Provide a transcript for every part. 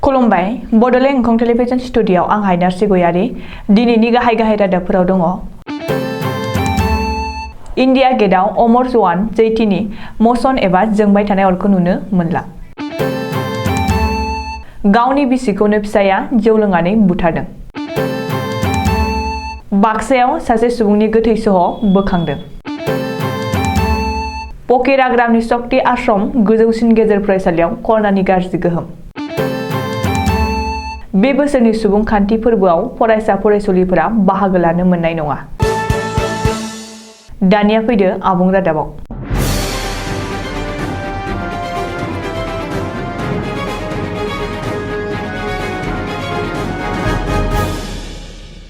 खुलुमबाय बड'लेण्ड एंखं टेलिभिजन स्टुडिय'आव आं हायनार सिगयारि दिनैनि गाहाय रादाबफोराव दङ। इन्डिया गेटआव अमर जवान जैतिनि मसन एबा जोंबाय थानाय अरखौ नुनो मोनला। गावनि बिसिखौनो फिसाया जौ लोंनानै बुथारदों। बाक्सायाव सासे सुबुंनि गोथै सह बोखांदों। पकिराग्रामनि शक्ति आश्रम गोजौसिन गेजेर फरायसालियाव कर'नानि गाज्रि गोहोम। बे बोसोरनि सुबुंखान्थि फोरबोआव फरायसा फरायसुलिफोरा बाहागो लानो मोननाय नङा। दानिया फैदो आबुं रादाबाव।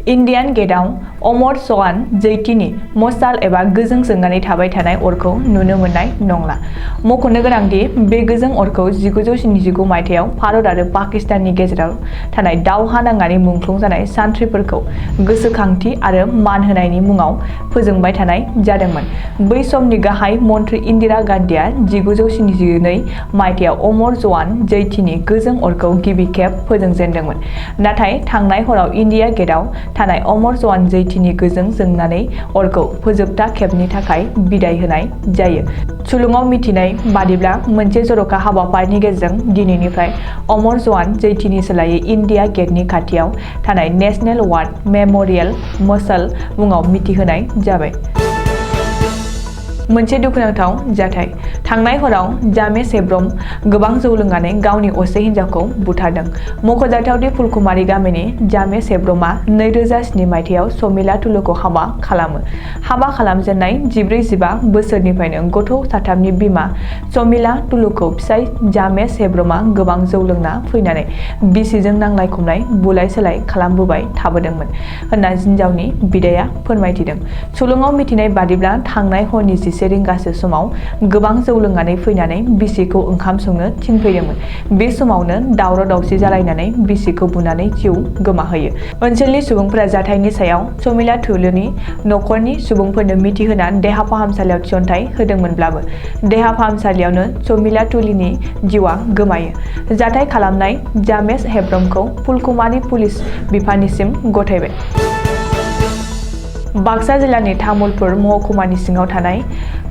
इन्डियान गेटआव अमर जवान जैतिनि मशाल एबा गोजों जोंनानै थाबाय थानाय अरखौ नुनो मोननाय नंला। मख'नो गोनांदि बे गोजों अरखौ 1979 मायथाइयाव भारत आरो पाकिस्ताननि गेजेराव थानाय दावहा नांनानै मुंख्लं जानाय सान्थ्रिफोरखौ गोसोखांथि आरो मान होनायनि मुङाव फोजोंबाय थानाय जादोंमोन। बै समनि गाहाय मन्थ्रि इन्दिरा गान्धीआ 1972 मायथाइयाव अमर जवान जैतिनि गोजों अरखौ गिबि खेब फोजोंजेनदोंमोन। नाथाय थांनाय हराव इन्डिया गेटआव थानाय अमर जवान जैतिनि गोजों जोंनानै अरखौ फोजोबथा खेबनि थाखाय बिदाय होनाय जायो। सुलुङाव मिथिनाय बादिब्ला मोनसे जर'खा हाबाफारिनि गेजेरजों दिनैनिफ्राय अमर जवान जैतिनि सोलायै इन्डिया गेटनि खाथियाव थानाय नेशनेल वार मेम'रियेल मशाल मुङाव मिथिहोनाय जाबाय। मोनसे दुखुनांथाव जाथाय। थांनाय हराव जामेस हेब्रम गोबां जौ लोंनानै गावनि असे हिन्जावखौ बुथारदों। मख'जाथावदि फुलकुमारि गामिनि जामेस हेब्रमआ 2007 मायथाइयाव समिला तुलुखौ हाबा खालामो। हाबा खालामजेननाय 14-15 बोसोरनिफ्रायनो गथ' साथामनि बिमा समिला तुलुखौ फिसाय जामेस हेब्रमआ गोबां जौ लोंना फैनानै बिसिजों नांलाय खमलाय बुलाय सोलाय खालामबोबाय थाबोदोंमोन होनना हिन्जावनि बिदाया फोरमायथिदों। सुलुङाव मिथिनाय बादिब्ला थांनाय हरनि 11 रिंगासो समाव गोबां जौ लोंनानै फैनानै बिसिखौ ओंखाम संनो थिनफैदोंमोन। बे समावनो दावराव दावसि जालायनानै बिसिखौ बुनानै जिउ गोमाहोयो। ओनसोलनि सुबुंफोरा जाथायनि सायाव समिला तुलुनि नखरनि सुबुंफोरनो मिथिहोना देहा फाहामसालियाव थिसनथाइ होदोंमोनब्लाबो देहा फाहामसालियावनो समिला तुलुनि जिउआ गोमायो। जाथाय खालामनाय जामेस हेब्रमखौ फुलकुमारि पुलिस बिफाननिसिम गथायबाय। बाक्सा जिल्लानि तामुलपुर महकुमानि सिङाव थानाय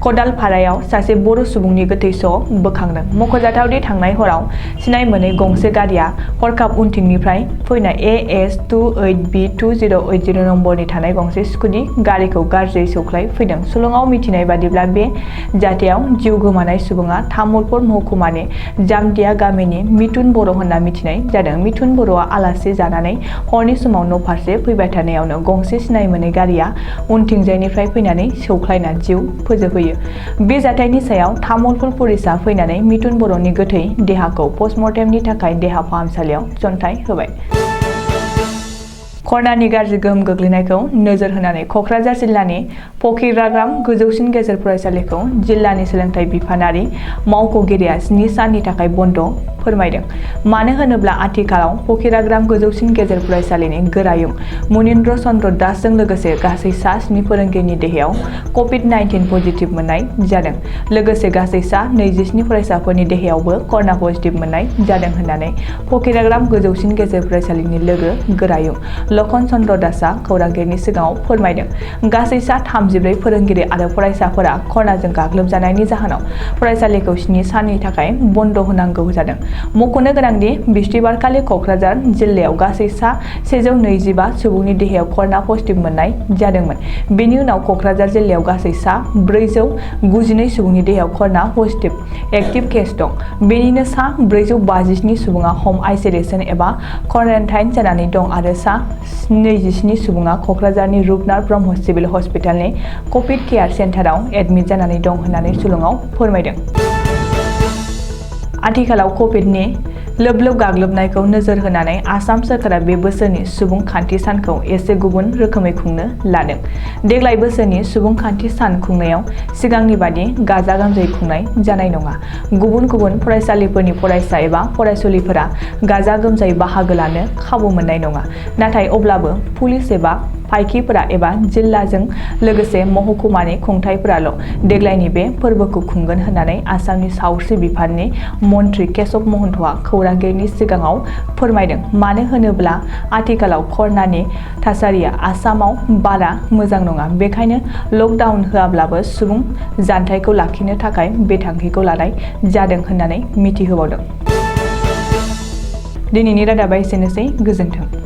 खदालपारायाव सासे बर' सुबुंनि गोथै सह बोखांदों। मख'जाथावदि थांनाय हराव सिनाय मोनै गंसे गारिया हरखाब उनथिंनिफ्राय फैनाय AS 28B2080 नम्बरनि थानाय गंसे स्कुटि गारिखौ गाज्रियै सौख्लाय फैदों। सुलुङाव मिथिनाय बादिब्ला बे जाथायाव जिउ गोमानाय सुबुङा तामुलपुर महकुमानि जामदिया गामिनि मिथुन बर' होनना मिथिनाय जादों। मिथुन बर'आ आलासि जानानै हरनि समाव न' फारसे फैबाय थानायावनो गंसे सिनाय मोनै गारिया उनथिंजायनिफ्राय फैनानै सौख्लायना जिउ फोजोबहोयो। बे जाथायनि सायाव तामुलपुर पुलिसआ फैनानै मिथुन बर'नि गोथै देहाखौ पस्टमर्टेमनि थाखाय देहा फाहामसालियाव थिसनथाइ होबाय। कर'नानि गाज्रि गोहोम गोग्लैनायखौ नोजोर होनानै क'क्राझार जिल्लानि पकिराग्राम गोजौसिन गेजेर फरायसालिखौ जिल्लानि सोलोंथाइ बिफानारि मावख'गिरिया 7 साननि थाखाय बन्द' फोरमायदों। मानो होनोब्ला आथिखालाव पकिराग्राम गोजौसिन गेजेर फरायसालिनि गोरायुं मुनिन्द्र चन्द्र दासजों लोगोसे गासै सा 7 फोरोंगिरिनि देहायाव COVID-19 पजिटिभ मोननाय जादों। लोगोसे गासै सा 27 फरायसाफोरनि देहायावबो कर'ना पजिटिभ मोननाय जादों होननानै पकिराग्राम गोजौसिन गेजेर फरायसालिनि लोगो गोरायुं लखन चन्द्र दासआ खौरांगिरिनि सिगाङाव फोरमायदों। गासै सा 34 फोरोंगिरि आरो फरायसाफोरा कर'नाजों गाग्लोबजानायनि जाहोनाव फरायसालिखौ 7 साननि थाखाय बन्द' होनांगौ जादों। मख'नो गोनांदि बिस्थिबारखालि क'क्राझार जिल्लायाव गासै सा 125 सुबुंनि देहायाव कर'ना पजिटिभ मोननाय जादोंमोन। बेनि उनाव क'क्राझार जिल्लायाव गासै सा 492 सुबुंनि देहायाव कर'ना पजिटिभ एक्टिभ केस दं। बेनिनो सा 457 सुबुङा हम आइसोलेसन एबा क्वारेन्टाइन जानानै दं आरो सा 27 सुबुङा क'क्राझारनि रुपनाथ ब्रह्म सिभिल हस्पिटालनि कभिड केयार सेन्टाराव एडमिट जानानै दं होननानै सुलुङाव फोरमायदों। आथिखालाव कभिडनि लोब-लोब गाग्लोबनायखौ नोजोर होनानै आसाम सोरखारा बे बोसोरनि सुबुंखान्थि सानखौ एसे गुबुन रोखोमै खुंनो लादों। देग्लाय बोसोरनि सुबुंखान्थि सान खुंनायाव सिगांनि बादि गाजा गोमजायै खुंनाय जानाय नङा। गुबुन गुबुन फरायसालिफोरनि फरायसा एबा फरायसुलिफोरा गाजा गोमजायै बाहागो लानो खाबु मोननाय नङा। नाथाय अब्लाबो पुलिस एबा फायखिफोरा एबा जिल्लाजों लोगोसे महकुमानि खुंथायफोराल' देग्लायनि बे फोरबोखौ खुंगोन होननानै आसामनि सावस्रि बिफाननि मन्त्रि केशव महन्तआ खौरांगिरिनि सिगाङाव फोरमायदों। मानो होनोब्ला आथिखालाव कर'नानि थासारिया आसामाव बारा मोजां नङा। बेखायनो लकडाउन होआब्लाबो सुबुं जानथायखौ लाखिनो थाखाय बे थांखिखौ लानाय जादों होननानै मिथिहोबावदों। दिनैनि रादाबा एसेनोसै। गोजोन्थों।